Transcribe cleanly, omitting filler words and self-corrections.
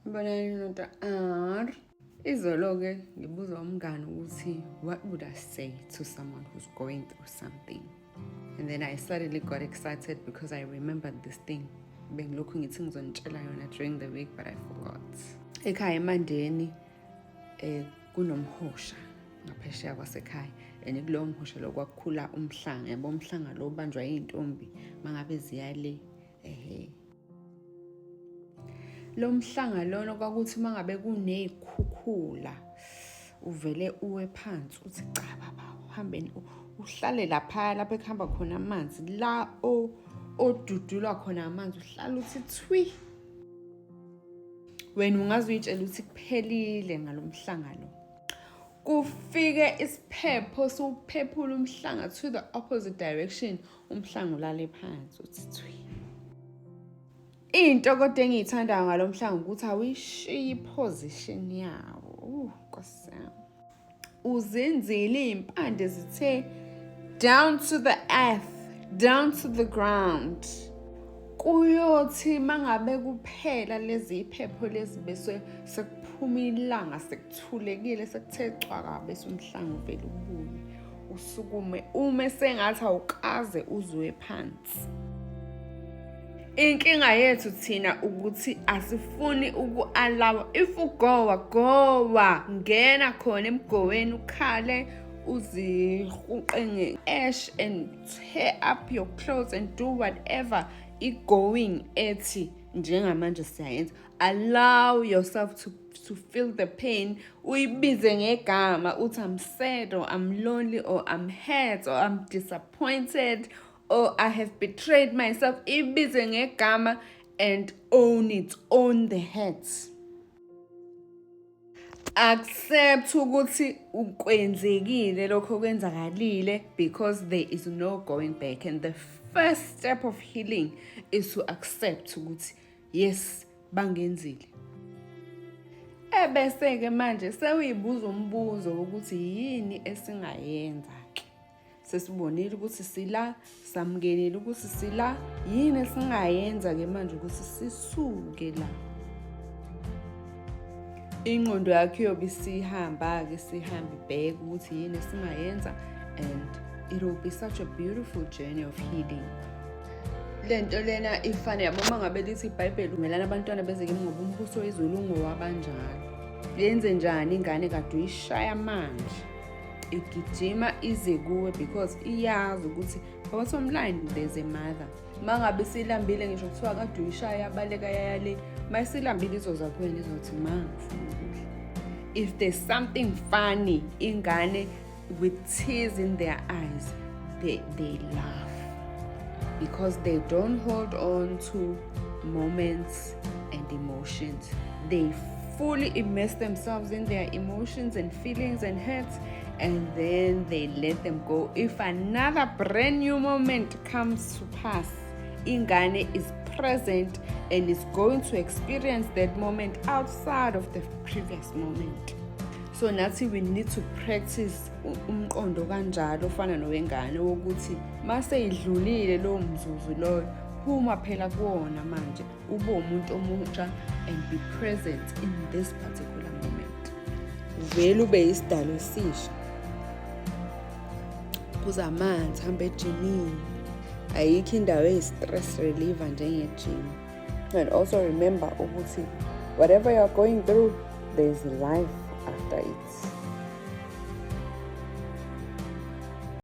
Bonani nota R. Izolo-ke ngibuza umngani ukuthi what would I say to someone who's going through something? And then I suddenly got excited because I remembered this thing. Bengilokhu ngithi ngizonitshela yona during the week, but I forgot. Ekhaya eMandeni kunomhosha ngaphesheya kwasekhaya, and kulowo mhosha lo kwakukhula umhlanga, yabo, umhlanga lo ubanjwa iy'ntombi mangabe ziya le ehe. Lo mhlanga lona kwakuthi mangabe kuney'khukhula uvele uwe phansi, uthi cha baba, uhambe uhlale laphaya lapho ekuhamba khona amanzi, la odudulwa khona amanzi, uhlala uthi thwi. Wena ungaze uyitshela ukuthi kuphelile ngalo mhlanga lo, kufike isiphepho siwuphephula umhlanga to the opposite direction, umhlanga ulale phansi uthi thwi. Into kodwa engiyithandayo ngalo mhlanga ukuthi awuyishiyi i-position yawo. Nkosi yami, uzinzile, iy'mpande zithe down to the earth, down to the ground. Kuyothi mangabe kuphela lezi iphepho lezi, bese sekuphuma ilanga, sekuthulekile, sekuthe cwaka, bese umhlanga uvele ubuye usukume, ume sengathi awukaze uzwe phansi. Inkinga yethu thina ukuthi asifuni uku-allow-a. If ugowa, gowa, ngena khona emgoweni, ukhale, uzihuqe nge-ash and tear up your clothes and do whatever i-going ethi njengamanje siyayenza. Allow yourself to feel the pain, uyibize ngegama, uthi I'm sad or I'm lonely or I'm hurt or I'm disappointed or I have betrayed myself. Ibize ngegama and own it, own the hurt. Accept ukuthi ukwenzekile lokho kwenzakalile, because there is no going back, and the first step of healing is to accept ukuthi yes, bangenzile. Ebese ke manje sewuyibuza umbuzo wokuthi yini esingayenza ke? Sesibonile ukuthi sila, samukelile ukuthi sila, yini esingayenza ke manje ukuthi sisuke la? Ingqondo yakho iyobe isihamba-ke, sihambe ibheke ukuthi yini esingayenza, and it will be such a beautiful journey of healing. Le nto lena ifane, yabo, uma ngabe lithi iBhayibheli, "Vumelani abantwana beze kimi, ngoba umbuso wezulu ungowabanjalo." Yenze njani ingane kade uyishaya manje igijima ize kuwe? Because iyazi ukuthi bottom line, there's a mother. Uma ngabe silambile, ngisho kuthiwa kade uyishaya yabaleka yaya le, uma isilambile izoza kuwena, izothi, "Ma, ngifuna ukudla." If there's something funny, ingane with tears in their eyes, they laugh because they don't hold on to moments and emotions. They fully immerse themselves in their emotions and feelings and hurts, and then they let them go. If another brand new moment comes to pass, ingane is present and is going to experience that moment outside of the previous moment. So nathi we need to practice umqondo kanjalo ofana nowengane, wokuthi mase idlulile lowo mzuzu loyo, phuma phela kuwona manje, ube umuntu omusha and be present in this particular moment. Vele ube isidalo esisha. Phuza amanzi, hamba ejimini. Ayikho indawo eyi-stress reliever njenge-gym. And also remember ukuthi whatever you are going through, there's life after it.